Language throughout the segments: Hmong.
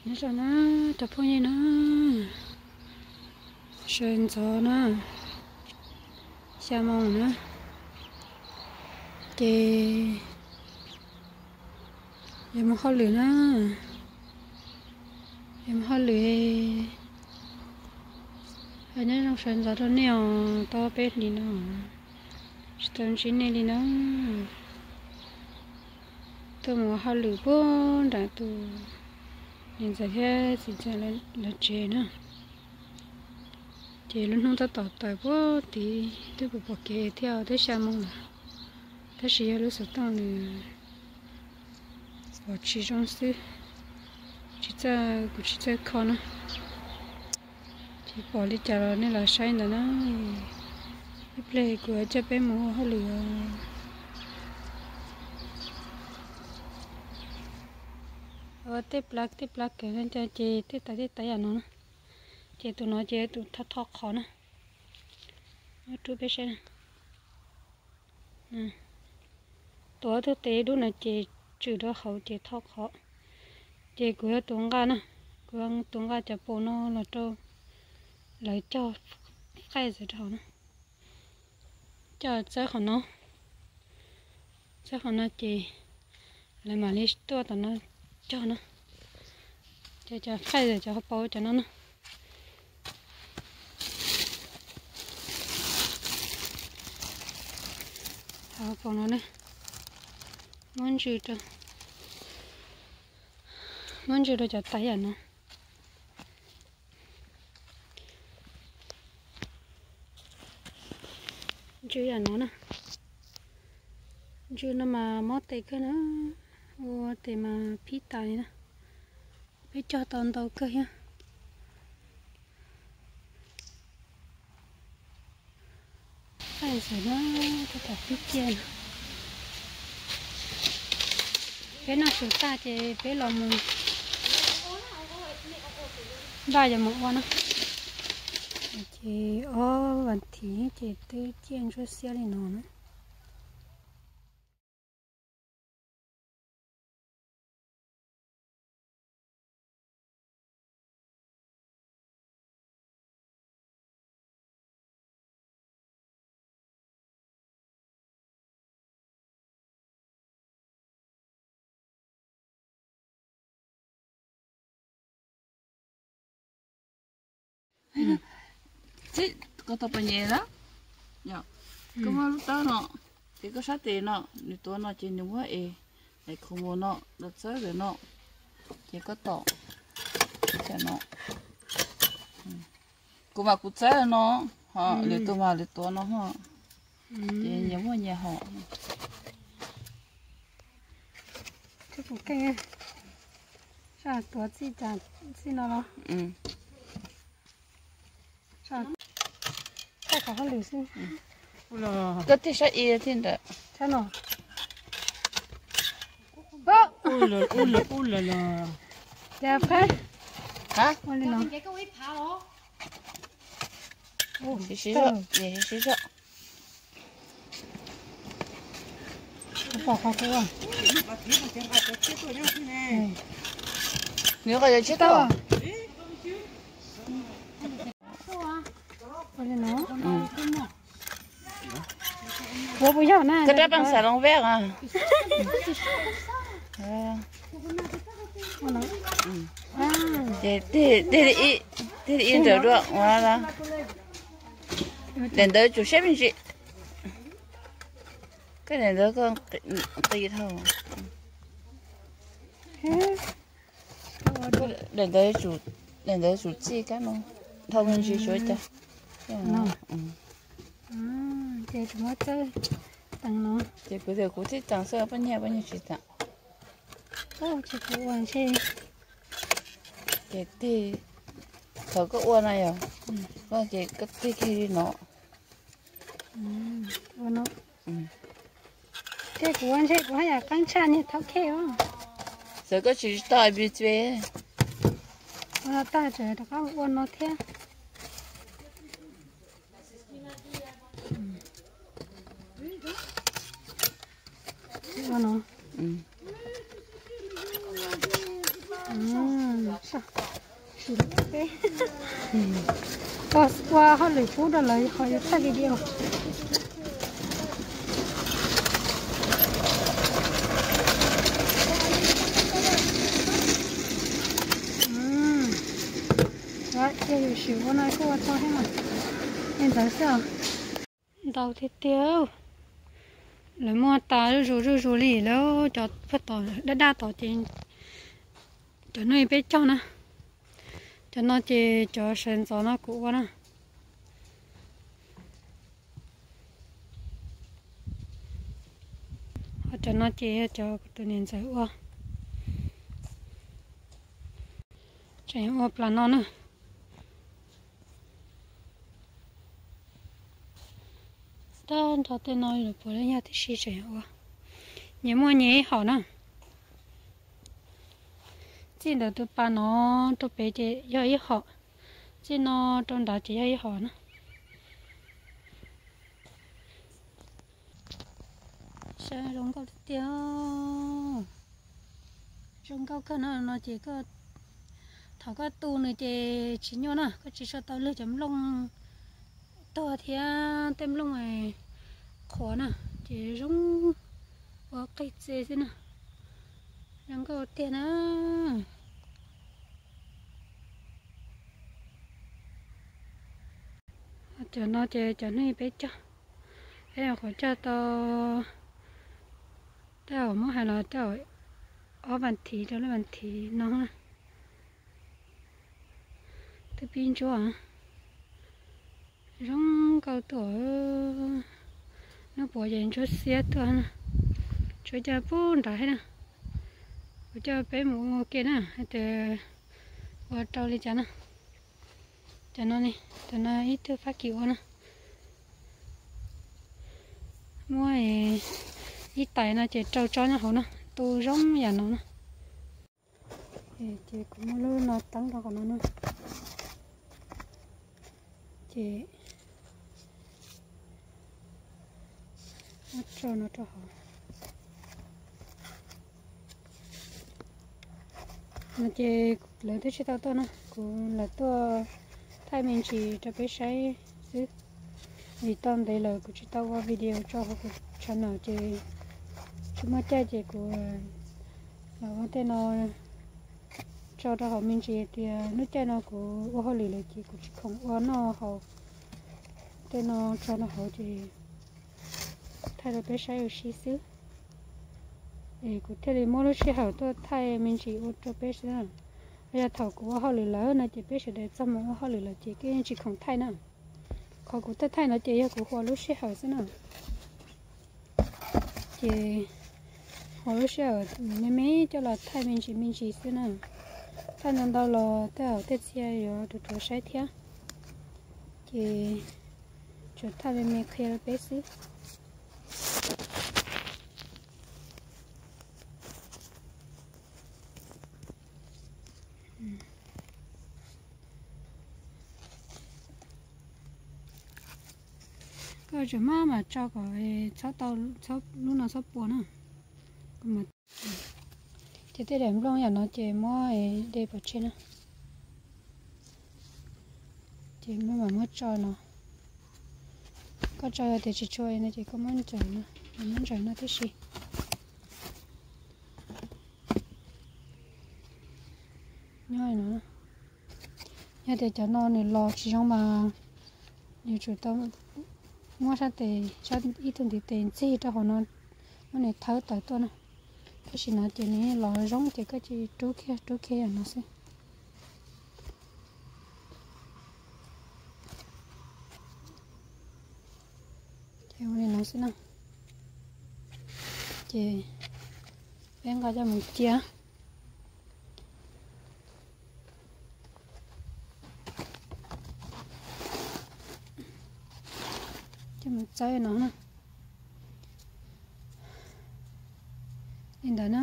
Nyob zoo na cov phooj ywg na, sawv ntxov na, xya moo na, ces yuav mus hauj lwm na, yuav mus hauj lwm. Nyob zoo sawv ntxov rau nej os, tau peb hlis no tsis tau ntsib nej li na. Tuaj mus ua hauj lwm puag nram tus niam ntxawm thiab txiv ntxawm lawv tsev na. Ces lub hnub tab tom tawm puag tid twb pom kev thiab twb xya moo lawm, tab sis yog lub xov tooj nws pom tsis zoo xwb, tsis txawj, kuv tsis txawj kho na. Ces pom li cas los nej los saib ntawd na. Ib pliag kuv coj peb mus ua hauj lwm. Ua tej plab tej plab kawg no ces tej tais tej tais yam no na. Ces tus no ces tus thoj thoj qhov na. Muab rub peb saib. Tuav tug tes dub no ces tswm rau hauv ces thoj qhov. Ces kuv yuav tus nqa na, kuv yuav tus nqa cov paus no los rau lawv cog faij ntawd rau hauv na. Cog txawb qhov no, txawb qhov no ces lawv mam li tuaj tom no cog na. Cov, cov faij ntawd cov hauv paus cov no na. Hauv paus no na, muab ntsw rau, muab ntsw rau cov tais yam no. Ntsw yam no na. Ntsw no mas mob tes kawg na, ua tes mas phib tas li na. Peb cog tau ntau kawg thiab. Faij xwb na, tab tom pib ciaj no. Peb noj su tag ces peb los mus npaj yuav mus ua na. Ces ob vas thiv ces twb ciaj ntsuab xiab li no na. Txib, koj tau pos nyem na, koj muab lub tawb no, ces koj sab tes no, nws tuav no ces nws muab es, es khoom mus no, los txawb lawm no, ces koj tom no. Kuv mas kuv txawb no, ho lwm tus mas lwm tuav no ho, ces nyias muaj nyias hom. Tuav txij, txij no los. Koj tig sab i thiab ntawd. Siv zog, siv zog. Nws qhov yuav tshiab tau. Koj rab paj xav loos vej a. Ces tig li ib ntawm dua ua los. Daim ntawd tsum siab me ntsis. Koj daim ntawd koj nqis dhau. Daim ntawd, daim ntawd tsum txij kab no dhau me ntsis suav cas. Ces kuv tias kuv tib teem xwb, poj niam, poj niam tsis teem. Ces tig, thaum koj ua no yog, koj ces koj tig kiag li no. Ces kuv ua ntshe kuv haj yam qab tshaj niag thauj khej os. Txawm koj tsis tau bi txwe. Ua no tag tseem rov qab ua no thiab. Ua no. Peb ua hauj lwm pub rau lawv qhov yuav thaij video. Ces yus sim ua no kuj ua tau thiab mas. Li ntawd xwb os. Ntau tiag tiag. Lawv muaj tas zuj zus zuj zus li lawm, cov pag tod daj daj tod ces cov no peb cog na. Cov no ces cov sawv ntxov no kuv ua na. Ho cov no ces yog cov kuv tus niam ntxawm ua. Tseem ua plas no na. Tag nrho tej no lawv puav leej yog tib si tseem ua. Nyias muaj nyias ib hom na. Txij ntawm tus pas no rau pem ces yog ib hom, txij no rau nrad ces yog ib hom na. Saib zoo nkauj tiag tiag. Zoo nkauj kawg no, no ces thaum koj tu nws ces tsis nyuaj na, koj tsis tshua tau lwg cov nplooj tuag thiab tej nplooj qhuav na, ces zoo ua qig txias xwb na. Zoo nkauj tiag na. Cov no ces cov hnub peb cog, peb nyuam qhuav cog tau, tej zaum muab hais los tej zaum ob vas thiv rau lub vas thiv no. Twb pib ntsuab, zoo nkauj tuaj. Hnub puav ces ntsuab xiab tuaj na. Tsuav coj pub nrad thiab na. Kuv coj peb mus ua ke na, hais tias ua rau li cas na. Cov no, cov no ib tug Fab Kis ua na. Muab ib tais no ces rau tsob nyob hauv na, tu zoo yam no na. Ces kuv muab lub no teeb rau qhov no na. Ces muab tso no rau hauv. No ces lawv twb tsis tau tuaj na, kuv lam tuaj thaij me ntsis rau peb saib xwb. Vim tau ntev lawm kuv tsis tau ua video tso hauv kuv channel ces tsis muaj caij ces kuv los ua tej no tso rau hauv me ntsis tias lub caij no kuv ua hauj lwm lawm ces kuv tsis khoom ua noj haus. Tej no tso rau hauv ces thaij rau peb saib ua si xwb. Es kuv thiaj li muab lub sij hawm tuaj thaij me ntsis ua rau peb saib. Yog thaum kuv ua hauj lwm lawm no ces peb sawv daws txog mus ua hauj lwm lawm ces kuv yeej tsis khoom thaij na. Qhov kuv thaij thaij no ces yog kuv ua lub sij hawm xwb na. Ces ua lub sij hawm me me coj los thaij me ntsis me ntsis xwb na. Thaij ntau ntau los tej zaum tej txhia yuav ruam ruam saib thiab. Ces tsuas thaij me me qhia rau peb xwb. Koj tseem maj mam tso kom txhob tau, lub no txhob puas na. Ces tej daim nplooj yam no ces muab de pov tseg na. Ces maj mam muab tso no. Koj tso tias tsis tshua no ces koj muab ntsaws no, muab ntsaws no tib si. Nyob no, yog tias cov no nws los tsis zoo mas yuav tsum tau muab sab tes, sab ib tug ntiv tes ntxig rau hauv no, muab nws thawb tawm tuaj na. Tab sis no ces nws los zoo ces koj cia li rub kiag rub kiag yam no xwb. Ces ua li no xwb na. Ces peb nqa coj mus cia. Coj mus txawb no na. Li ntawd na,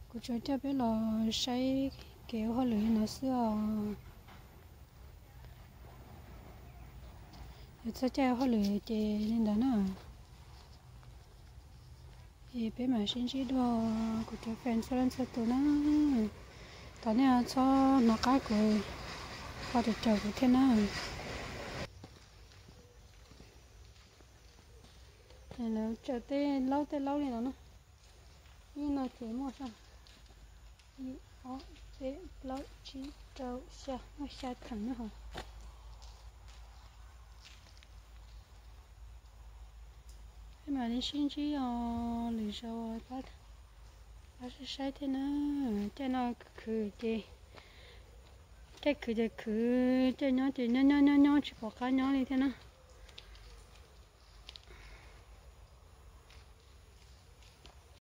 kuv tsuas coj peb los saib kev ua hauj lwm li no xwb os. Yog txog caij ua hauj lwm ces li ntawd na. Es peb mam sib ntsib dua kuv cov fan txhua leej txhua tus na. Thov nej txhob hnov qab kuv, ho raws raws kuv thiab na. Lawv tsaws tej laub tej laub li no na. Ib no ces muaj ib, ob, peb, plaub, tsib, rau, xya, muaj xya theem na ho. Peb mam li sib ntsib os, lwm zaus pab saib saib thiab na. Caij no khwv ces, caij khwv ces khwv, caij nyob ces nyob nyob nyob nyob tsis pom qab nyob li thiab na.